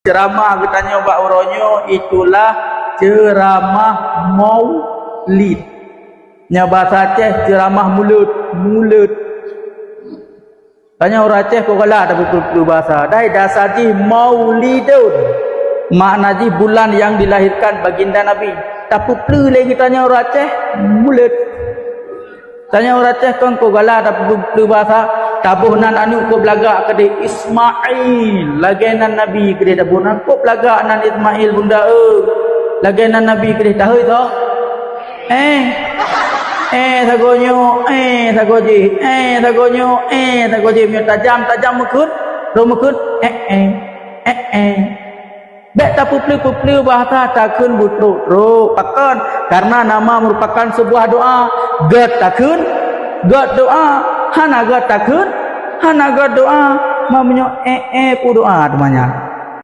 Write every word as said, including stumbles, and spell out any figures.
Ceuramah geutanyoe bak uroe nyoe itulah ceuramah maulid. Nyan basa Aceh ceuramah mulod, mulod. Tanyoe ureuëng Aceh kok galak tapeupleue basa. Dai dasa jih maulidun. Makna jih bulan yang dilahirkan baginda Nabi. Tapeupleue lé geutanyoe ureuëng Aceh mulod. Tanyoe ureuëng Aceh kon kok galak tapeupleue basa, taboh nan aneuëk kok beulagak keudeh Ismail, lagée nan Nabi keudeh taboh nan, kok beulagak nan Ismail bunda eu. Lagée nan Nabi keudeh tahôi soe? Eh. Eh sagoe nyoe, eh sagoe jih, eh sagoe nyoe, eh sagoe jih. Meunyoe tajam, tajam meukheun, rhot meukheun, eh eh, eh eh. Bék tapeupleue-peupleue bahasa takheun beutrok-trok. Pakon? Karena nama merupakan sebuah doa. Gét takheun, gét doa. Hana gét takheun, hana gét doa. Ma meunyoe eh eh pu doa teumanya.